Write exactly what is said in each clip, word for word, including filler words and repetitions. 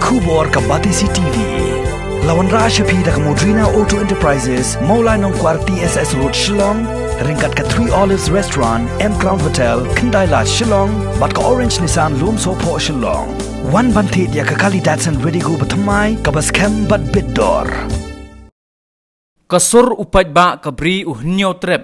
Khubor ka Batesi T V. La wanrah sha phi da ka Modrina Auto Enterprises, Mawlai Nongkwar T S S Road, Shillong, ryngkat ka Three Olives Restaurant, M Crown Hotel, Khyndai Lad, Shillong, bad ka Orange Nissan Lumsohphoh, Shillong. Wan ban thied ïa ka kali Datsun Redigo bathymmai kaba skhem bad bit dor. Ka sur u paidbah ka Bri u Hynñiewtrep,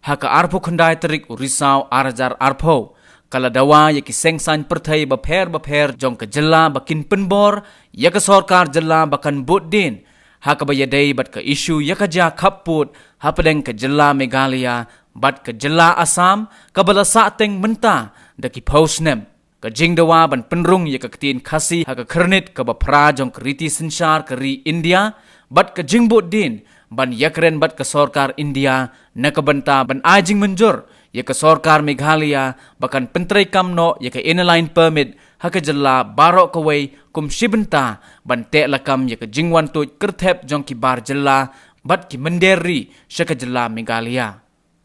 ha ka arphew khyndai tarik u Risaw ar hajar arphew, ka la dawa ïa ki seng saiñ pyrthei bapher bapher jong ka jylla ba kin pynbor ïa ka sorkar jylla ba kan bud dien ha kaba ïadei bad ka issue ïa ka jia khappud hapdeng ka jylla Meghalaya bad ka jylla Assam, kaba la sahteng mynta da ki phew snem. Ka jingdawa ban pynrung ïa ka ktien Khasi ha ka khyrnit kaba phra jong ka riti synshar ka ri India, bad ka jingbud dien ban ïakren bad ka sorkar India na ka bynta ban ai jingmynjur ïa ka sorkar Meghalaya ba kan pyntreikam noh ïa ka Inner Line Permit ha ka jylla baroh kawei kum shi bynta ban teh lakam ïa ka jingwan tuid kyrthep jong ki bar jylla bad ki mynder ri sha ka jylla Meghalaya.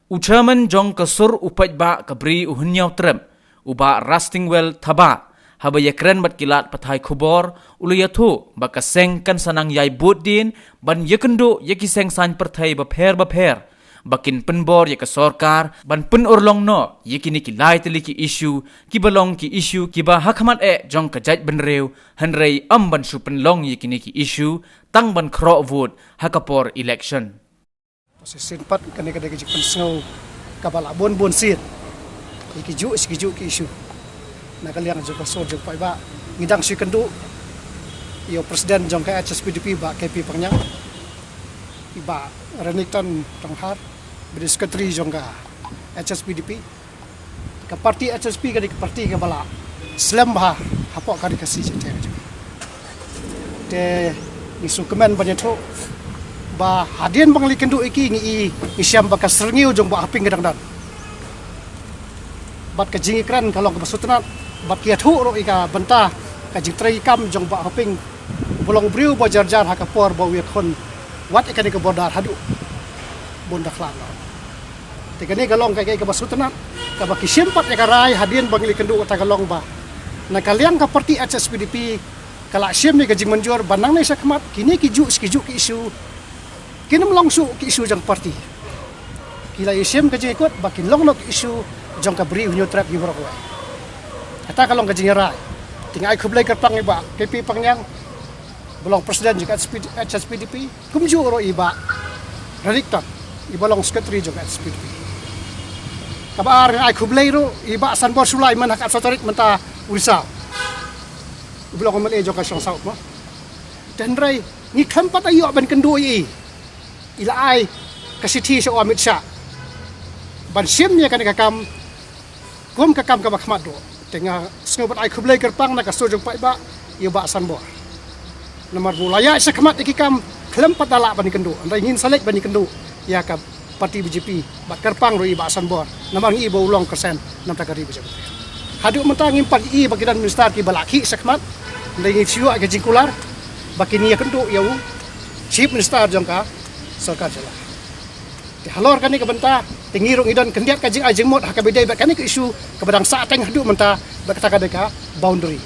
U chairman jong ka sur u paidbah ka Bri u Hynñiewtrep, u Bah Rastingwell Thabah, haba ïakren bad ki lad pathai khubor, u la ïathuh ba ka seng kan sa nang ïai bud dien ban ïakynduh ïa ki seng saiñ pyrthei bapher bapher ba kin pynbor ïa ka sorkar ban pynurlong noh ïa kine ki lai tylli ki issue kiba long ki issue kiba ha khmat eh jong ka jaitbynriew, hynrei ym ban shu pynlong ïa kine ki issue tang ban khroh vote ha ka por election. Shisien pat kane ka dei ka jingpynsngew kaba la bun bun sien ïa ki juh shi ki juh ki issue. Na ka liang jong ka sur jong u paidbah, ngi dang shu ïakynduh ïa u president jong ka H S P D P, Bah K P Pangniang, i Bah Renikton Tonghar, bad i secretary jong ka H S P D P. Ka parti H S P ka dei ka parti kaba la slem bha hapoh ka ri Khasi Jaiñtia. Te ngi sngewkmen ban ïathuh ba hadien ba ngi la ïakynduh ïa ki, ngi i, ngi shem ba ka syrngiew jong Bah Hoping ka dang don. Bad ka jingïakren ka long kaba sngewtynnat, bad ki ïathuh ruh ïa ka bynta ka jingtrei kam jong Bah Hoping, ba long briew ba jar jar ha ka por ba u ïakhun wat ïa kane ka border haduh bun da khlad noh. Te kane ka long ka, ka, kaba sngewtynnat, kaba ki shim pat ïa ka rai hadien ba ngi la ïakynduh, kata ka long ba na ka liang ka parti H S P D P ka la shim ïa ka jingmynjur ba nangne shakhmat kine ki juh shi ki juh ki issue kin ym long shuh ki issue jong parti. Ki la ïashim ka jingïakut ba kin long noh ki issue jong ka Bri u Hynñiewtrep hi baroh kawei. Kata ka long ka jingïarai. Te nga ai khublei kyrpang ïa Bah K P Pangniang, ba long president jong ka H S P D, H S P D P, kumjuh ruh ïa Bah Renikton, iba long secretary jong ka H S P D P. Kaba ar, nga ai khublei ruh ïa Bah Sanbor Shullai, man ha ka arphew tarik mynta u Risaw, iba long M L A jong ka Shillong South mo. Te hynrei ngi khlem pat ïoh ban kynduh ïa i, i la ai ka shithi sha u Amit Shah ban shim ïa kane ka kam kum ka kam kaba khmat duh. Te nga sngew ban ai khublei kyrpang na ka sur jong u paidbah ïa u Bah Sanbor. Namar ba u la ïaid shakhmat ïa ki kam khlem pat da lah ban ïakynduh. Hynrei ngin sa leit ban ïakynduh ïa ka parti B J P bad kyrpang ruh ïa u Bah Sanbor. Namar ngi i ba u long kyrshan na ka bynta ka ri B J P. Haduh mynta ngim pat i ba ki don minister kiba la khih shakhmat. Hynrei ngi shu ïoh ïa ka jingkular ba kin ïakynduh ïa u chief minister jong ka sorkar jylla. Te halor kane ka bynta, te ngi ruh ngi don khyndiat ka jingai jingmut ha kaba ïadei bad kane ka issue kaba dang sahteng haduh mynta, bad kata ka dei ka boundary.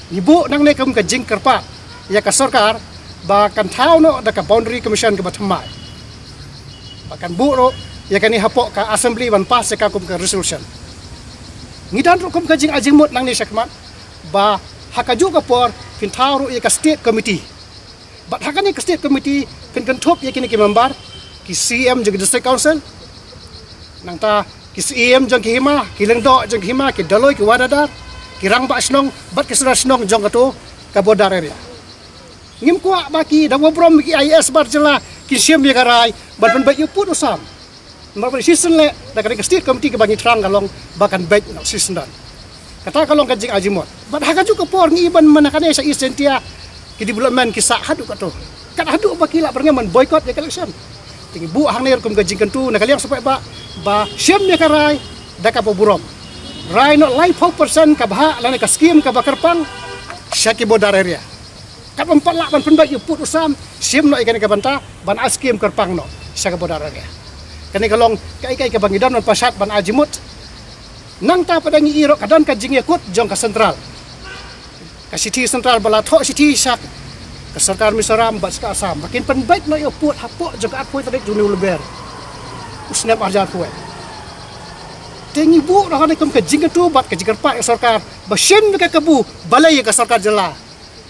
Ngi buh nangne kum ka jingkyrpad ïa ka sorkar ba kan thaw noh da ka Boundary Commission kaba thymmai, ba kan buh ruh ïa kane hapoh ka assembly ban pass ïa ka kum ka resolution. Ngi don ruh kum ka jingai jingmut nangne shakhmat ba ha kajuh ka por phin thaw ruh ïa ka state committee. Bad ha kane ka state committee phin kynthup ïa kine ki member, ki C E M jong ki district council, nangta ki C E M jong ki hima, ki lyngdoh jong ki hima, ki dolloi, ki wahadar, ki rangbah shnong bad ki sordar shnong jong kato ka border area. Ngim kwah ba ki dang burom, ki I A S bar jylla kin shim ïa ka rai ban pynbeit ïa u pud u sam. Namar ba shisien leh da kane ka state committee kaba ngi thrang ka long ba kan beit noh shisien don. Kata ka long ka jingai jingmut. Bad ha kajuh ka por ngi i ban mynta kane sha East Jaiñtia, ki development ki sah haduh kato, kat haduh ba ki lah byrngem ban boycott ïa ka election. Te ngi buh hangne ruh kum ka jingkyntu na ka liang sha u paidbah ba shim ïa ka rai da kaba burom. Rai noh laiphew percent ka bhah lane ka scheme kaba kyrpang sha ki border area. Katba ym pat lah ban pynbeit ïa u pud u sam, shim noh ïa kane ka bynta ban ai scheme kyrpang noh sha ka border area. Kane ka long kaei kaei kaba ngi don ban pynshad ban ai jingmut. Nangta pat ngi i ruh ka don ka jingïakut jong ka central, Ka shithi central ba la thoh shithi sha ka sorkar Mizoram bad sha ka Assam ba kin pynbeit noh ïa u pud hapoh jong ka arphew tarik jong u Naiwieng u snem arhajar arphew. Te ngi buh noh kane kum ka jingkyntu bad ka jingkyrpad ïa ka sorkar ba shim ïa ka kabu balei ïa ka sorkar jylla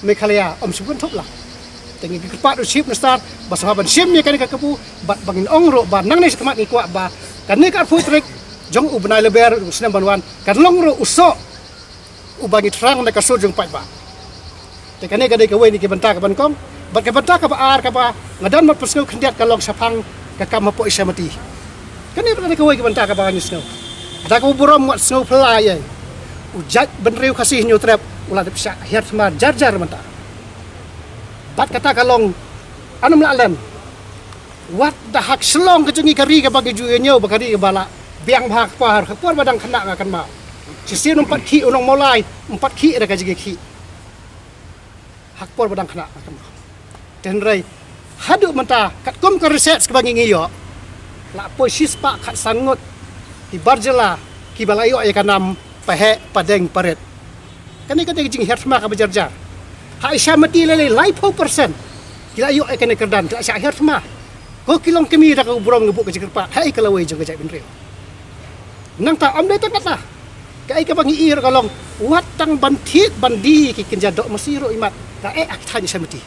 Meghalaya ym shu byntup la. Te ngi kyrpad ïa u Chief Minister ba sngewbha ban shim ïa kane ka kabu bad ba ngin ong ruh ba nangne shakhmat ngi kwah ba kane ka arphew tarik jong u bnai Lber u snem ban wan kan long ruh u soh uba ngi thrang na ka sur jong u paidbah. Te kane ka dei kawei na ki bynta ka ban kong bad ka bynta kaba ar kaba nga don ban pynsngew khyndiat ka long shaphang ka kam hapoh Asia Mati. Kane ruh ka dei kawei ka bynta kaba ngi sngew. Da kaba burom wat sngew phylla ïa u jaitbynriew Khasi Hynñiewtrep u la dep shah hiar thma jar jar mynta. Bad kata ka long, ym lah lem. Wat da ha ka shlong ka jong ngi ka ri kaba ngi ju ïa ñiew ba ka ri kaba la biang bha ha ka por, ha ka por ba dang khynnah nga kynmaw. Shisien ym pat khih u nong Mawlai, ym pat khih da ka jingkhih. Ha ka por ba dang khynnah nga kynmaw. Te hynrei haduh mynta katkum ka research kaba ngi ngi ïoh, la poi shispah khatsan ngut ki bar jylla kiba la ïoh ïa ka nam Paheh, Padeng, Parit. Kane ka dei ka jinghiar thma kaba jar jar. Ha Asia Mati lei lei laiphew percent ki la ïoh ïa kane ka kyrdan, ki la shah hiar thma. Ko ki longkmie, da kaba burom nga buh ka jingkyrpad ha ka lawei jong ka jaitbynriew. Nangta ym dei tang kata, kaei kaba ngi ïohi ruh ka long wat tang ban thied ban die ki kynja doh masi ruh imat ka eh ha ki thaiñ Asia Mati.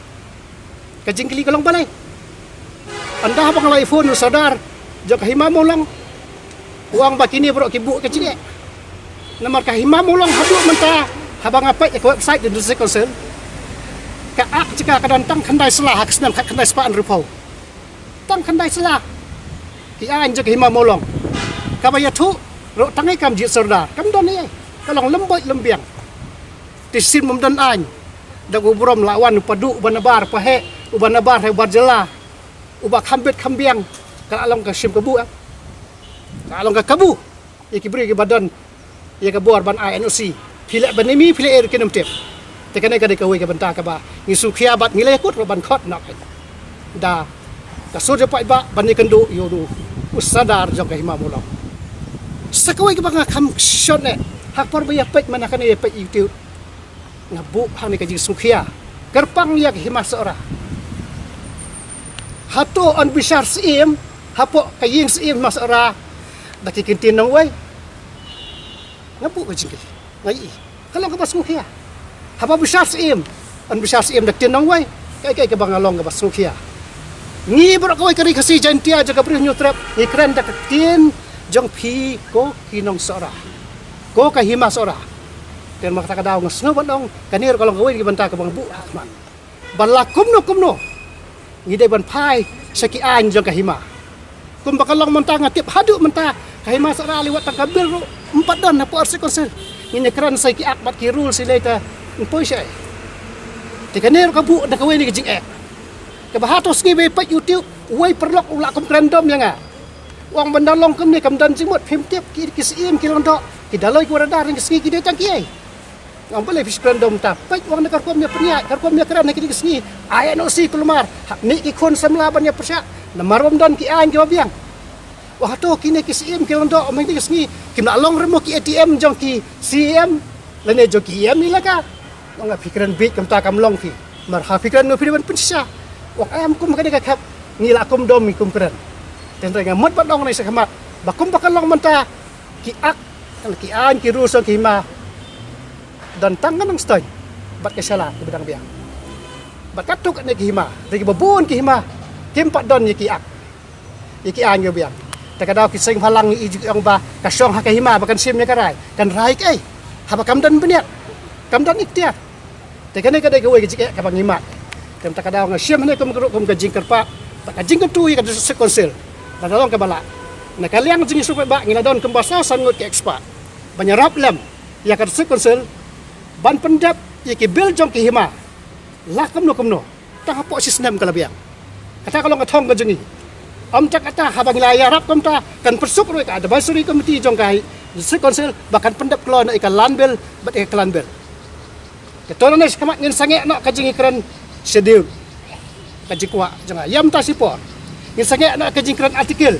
Ka jingkylli ka long balei? Ynda haba nga la ïa phone u Sordar jong ka Hima Mawlong, u ong ba kine baroh ki buh ka jingeh. Namar ka Hima Mawlong haduh mynta haba nga peit ïa ka website jong District Council, ka ak jong ka ka don tang khyndai sla ha ka snem khatkhyndai spah hynriewphew. Tang khyndai sla ki aiñ jong ka Hima Mawlong. Kaba ïathuh ruh tang ïa ka kam jied Sordar, kam don ei ei, ka long lem beit lem biang. Te shisien ym don aiñ, da kaba burom la wan u Padu, u Banabar, Paheh, u Banabar, u Barjala, uba kham bit kham biang. Ka la long ka shim kabu, eh? Ka la long ka kabu ïa ki briew kiba don ïa ka bor ban ai N O C. Phi leh ban ïa mi, phi leh ei ruh kin ym tip. Te kane ka dei kawei ka bynta kaba ngi sngewkhia bad ngi la ïakut ruh ban khot noh. Da ka sur jong u paidbah ban ïakynduh ïa u Sordar jong ka Hima Mawlong. Sa kawei kaba nga kham shon eh, ha ka por ba ïa peit mynta kane, ïa peit YouTube, nga buh hangne ka jingsngewkhia kyrpang ïa ka Hima Sohra. Hato yn bishar syiem hapoh ka ïing syiem Hima Sohra da ki kyntien nongwei? Nga buh ka jingkylli, nga ïohi ka long kaba sngewkhia. Haba bishar syiem, yn bishar syiem da ktien nongwei? Kaei kaei kaba nga long kaba sngewkhia. Ngi baroh kawei ka ri Khasi Jaiñtia jong ka Bri Hynñiewtrep ngi kren da ka ktien jong phi ko ki nong Sohra, ko ka Hima Sohra. Te namar kata ka daw nga sngew ban ong kane ruh ka long kawei na ki bynta kaba nga buh ha khmat. Ba la kumno kumno ngi dei ban phai sha ki aiñ jong ka hima. Kumba ka long mynta nga tip haduh mynta ka Hima Sohra lei wat tang ka bill ruh ym pat don hapoh District Council. Ngin ïa kren sa ïa ki ak bad ki rule sa lei te ym poi shaei. Te kane ruh ka buh da kawei na ka jingeh. Kaba hato sngi ba ïa peit YouTube uwei u paralok u la kum kren dom ïa nga. U ong ban da long kumne kam don jingmut, phim tip ki, ki syiem ki lyngdoh, ki daloi ki warada ha kine ki sngi ki dei tang kiei. Nga ong balei phi shu kren dom ta? Peit, u ong na ka rukom ïa pynïaid, ka rukom ïa kren ha kine ki sngi, ai N O C kulmar, hap mih ki khun samla ban ïa pyrshah namar ym don ki aiñ kiba biang. U ong hato kine ki syiem ki lyngdoh ha kine ki sngi kim lah long re mo ki A T M jong ki C E M lane jong ki E M elaka? U ong phi kren bieit, kumta kam long phi. Namar haba phi kren nga phi dei ban pynshisha. U ong em, kum kane ka khep ngi la kum dom ngi kum kren. Te hynrei nga mut ban ong hangne shakhmat ba kumba ka long mynta, ki ak, ki aiñ, ki rules jong ki hima don tang ka nongstoiñ bad ka shala kiba dang biang. Bad katto katne ki hima, da kiba bun ki hima, kim pat don ïa ki ak, ïa ki aiñ kiba biang. Te ka daw ki seng bhalang ngi ju ong ba ka shong ha ka hima ba kan shim ïa ka rai. Kan rai kaei haba kam don bniat, kam don iktiar? Te kane ka dei kawei ka jingeh kaba ngi mad. Te mynta ka daw nga shim hangne kum ka rukom ka jingkyrpad bad ka jingkyntu ïa ka District Council. Ba ka long kaba lah, na ka liang jong ngi shu peit ba ngi la don kumba saw san ngut ki expert ban ïarap lem ïa ka District Council ban pyndep ïa ki bill jong ki hima. La kumno kumno, tang hapoh shi snem ka la biang. Kata ka long ka thong ka jong ngi. Ym tang kata, haba ngi la ïarap kumta kan pyrsuk ruh ïa ka advisory committee jong ka District Council ba kan pyndep kloi noh ïa ka Land Bill bad ïa ka Clan Bill. Te to nangne shakhmat ngin sangeh noh ka jingkren schedule, ka jingkwah jong nga ïa mynta shipor. Ngin sangeh noh ka jingkren article.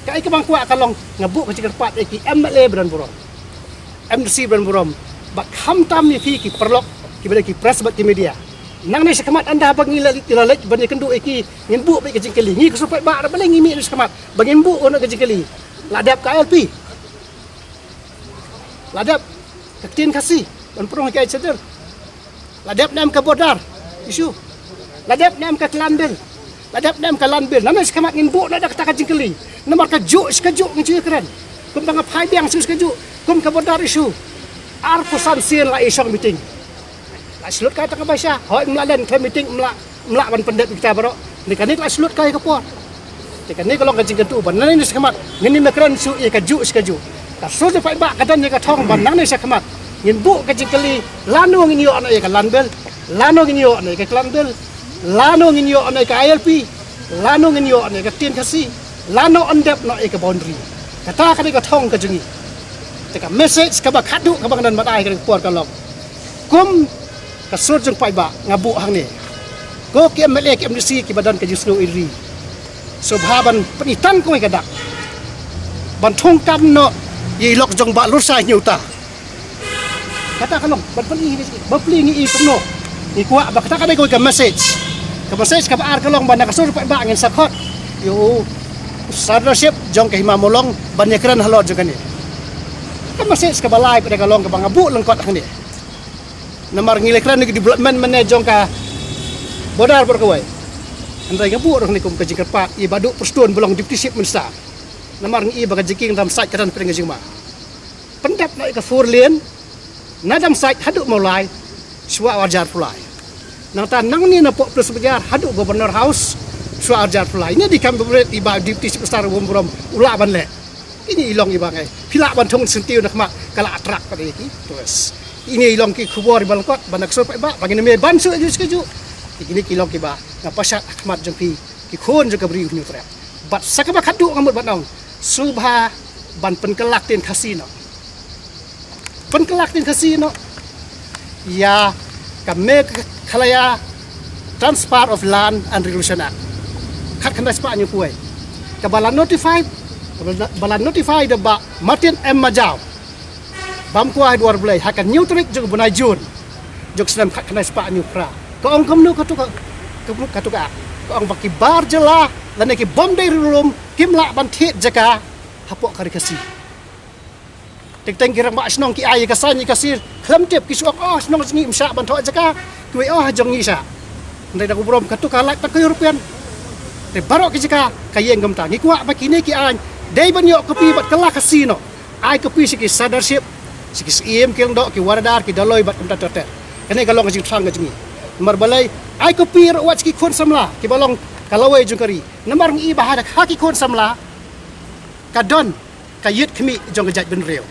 Kaei kaba nga kwah ka long nga buh ka jingkyrpad ïa ki M L A ba don burom, M D C ba don burom, bad khamtam ïa phi ki paralok Ki bad ki press bad ki media. Nangne shakhmat ynda ba ngi la leit, la leit ban ïakynduh ïa ki, ngin buh beit ka jingkylli. Ngi ka shu paidbah ruh balei ngi mih na shakhmat ba ngin buh noh ka jingkylli. La dep ka I L P. La dep ka ktien Khasi ban pynrung ïa ka ïa ka shatei. La dep ne em ka border issue. La dep ne em ka clan bill. La dep ne em ka land bill. Nangne shakhmat ngin buh noh da kata ka jingkylli. Namar kajuh shi kajuh ngi ju ïakren. Kumba nga phai biang shi kajuh. Kum ka border issue. Arphew san sien la i shong meeting. La shu lut kai tang ka baisa. Hooid, ym lah len khlem meeting, ym lah, ym lah ban pyndep ïa kita baroh. Te kane ka la shu lut kai ka por. Te kane ka long ka jingkyntu ba nangne shakhmat ngin ym ïakren shuh ïa kajuh shi kajuh. Ka sur jong paidbah ka don ïa ka thong ba nangne shakhmat ngin buh ka jingkylli, lano ngin ïoh noh ïa ka land bill, lano ngin ïoh noh ïa ka clan bill, lano ngin ïoh noh ïa ka I L P, lano ngin ïoh noh ïa ka ktien Khasi, lano yn dep noh ïa ka boundary. Kata ka dei ka thong ka jong ngi. Te ka message kaba khadduh kaba nga don ban ai ha kane ka por ka long, kum ka sur jong paidbah nga buh hangne. Ko ki M L A, ki M D C kiba don ka jingsngew ri, sngewbha ban pyni tang kawei ka dak ban thung kam noh ïa i lok jong Bah Lursai Hynñiewta. Kata ka long ban pyni, bapli ngi i kumno. Ngi kwah ba kata ka dei kawei ka message. Ka message kaba ar ka long ba na ka sur jong paidbah ngin sa khot ïa u Sir Darship jong ka Hima Mawlong ban ïakren halor jong kane. Ka message kaba lai pat ka long kaba nga buh lyngkot hangne. Namar ngi la kren ïa ki development mynne jong ka border bad kawei. Hynrei nga buh ruh hangne kum ka jingkyrpad ïa i Bah Duh Prestone ba long Deputy Chief Minister. Namar ngi i ba ka jingkieng Dam Sait ka don pdeng ka jingma. Pyndep noh ïa ka four lane na Dam Sait haduh Mawlai shuwa arhajar arphew lai. Nangta nangne na Pop Plus Bazaar haduh Governor House shuwa arhajar arphew lai. Ine i dei kam ba bret i Bah Deputy Chief Minister u burom u lah ban leh. Ine i long iba ngai. Phi lah ban thung syntiew na khmat ka la attract pat ïa ki tourist. Ine i long ki khubor iba lyngkot ba na ka sur paidbah ba ngin ym ïa ban shuh ïa ki shu kajuh. Ine ki long kiba nga pynshad ha khmat jong phi ki khun jong ka Bri u Hynñiewtrep. Bad sa kaba khadduh nga mut ban ong, sngewbha ban pynkylla ktien Khasi noh. Pynkylla ktien Khasi noh ïa ka Meghalaya Transfer of Land and Regulation Act. Khatkhyndai spah hynñiewphew wei. Kaba la notify, ba la notify da Bah Martin M Majaw. Bam kwai duar Blei ha ka hynñiew tarik jong u bnai June jong u snem khatkhyndai spah hynñiewphew phra. Ka ong kumno katu ka, katu ka, ka ong ba ki bar jylla lane ki bym dei ri lum kim lah ban thied jaka hapoh ka ri Khasi. Teng teng ki rangbah shnong ki ai ïa ka saiñ ïa ka sir khlem tip, ki shu ong, oh, shnong jong ngi ym shah ban thoh jaka, kiwei, oh, jong ngi shah. Hynrei da u burom katu ka lait tang ka European. Te baroh ki jaka ka ïeng kumta. Ngi kwah ba kine ki aiñ dei ban ïoh copy bad kylla Khasi noh. Ai copy sha ki Sir Darship, sha ki Syiem, ki Lyngdoh, ki Wahadar, ki Dolloi bad kumta ter ter. Kane ka long ka jingthrang ka jong ngi. Namar balei, ai copy ruh wat sha ki khun samla kiba long ka lawei jong ka ri. Namar ngi i ba ha ki khun samla ka don ka ïit khmih jong ka jaitbynriew.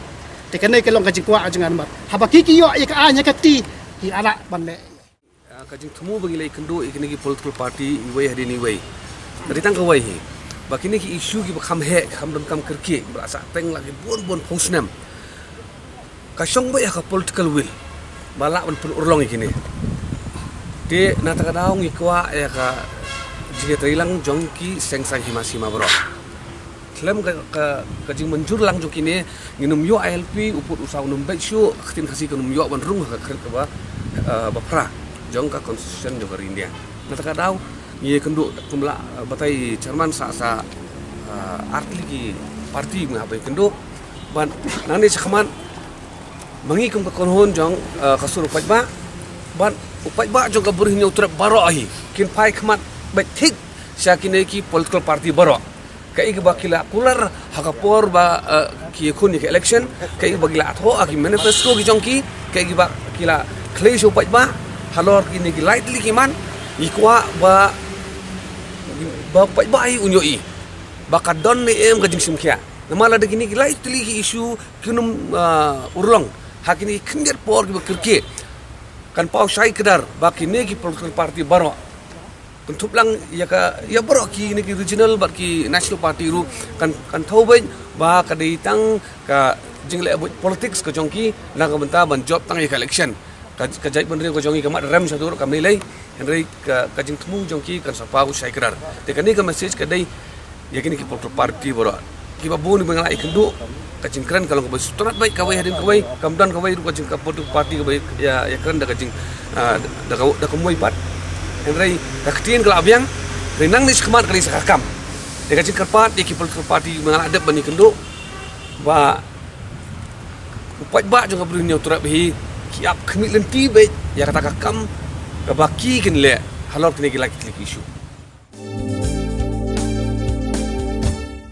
Te kane ka long ka jingkwah jong nga namar haba ki ki ïoh ïa ka aiñ ha ka kti, ki arak ban leh. Ah, ka jingthmu ba ngi la ïakynduh ïa kine ki political party iwei hadien iwei. Ka dei tang kawei hi ba kine ki issue kiba kham heh, kham donkam kyrkieh, ba la sah teng la ki bun bun phew snem. Ka shong beit ha ka political will ba lah ban pynurlong ïa kine. Te na kata ka daw ngi kwah ïa ka jingïatreilang jong ki seng saiñ hima sima baroh. Khlem ka, ka, ka jingmynjur lang jong kine, ngin ym ïoh I L P, u pud u saw un ym beit shuh, ka ktien Khasi kan ym ïoh ban rung ha ka khyrnit kaba, eh, ba phra jong ka constitution jong ka ri India. Na kata ka daw ngi ïakynduh kumba la, eh, batai chairman sa, sa, eh, artylli ki party ma nga ba ïakynduh. Bad nangne shakhmat ma ngi kum ka kynhun jong, eh, ka sur u paidbah bad u paidbah jong ka Bri Hynñiewtrep baroh hi kin phai khmat beit thik sha kine ki political party baroh. Kaei kaba ki la kular ha ka por ba, eh, ki ïakhun ïa ka election, kaei kaba ki la thoh ha ki manifesto ki jong ki, kaei kaba ki la kylli sha u paidbah halor kine ki lai tylli ki mat, ngi kwah ba, ba u paidbah hi un ïohi ba ka don ne em ka jingshim khia. Namar lada kine ki lai tylli ki issue kin ym, ah, urlong ha kine ki khyndiat por kiba kyrkieh, kan paw shai kdar ba kine ki political party baroh, kynthup lang ïa ka, ïa baroh kine ki regional bad ki national party ruh kan, kan thew beit ba ka dei tang ka jingleh buit politics ka jong ki na ka bynta ban jop tang ïa ka election. Ka, ka jaitbynriew ka jong ngi ka mat rem shaduh ruh kam lei lei. Hynrei ka, ka jingthmu jong ki kan sa paw shai kdar. Te kane ka message ka dei ïa kine ki political party baroh. Kiba bun ba nga la ïakynduh, ka jingkren ka long kaba sutrat beit kawei hadien kawei, kam don kawei ruh ka jingkyrpad party kaba ïa, ïakren da ka jing, ah, da ka, da ka mui pat. Hynrei ka ktien ka la biang, hynrei nangne shakhmat ka dei sa ka kam. Ïa ka jingkyrpad ïa ki political party ba nga la dep ban ïakynduh, ba u paidbah jong ka Bri u Hynñiewtrep hi ki ap khmih lynti beit ïa kata ka kam kaba ki kin leh halor kine ki lai ki issue.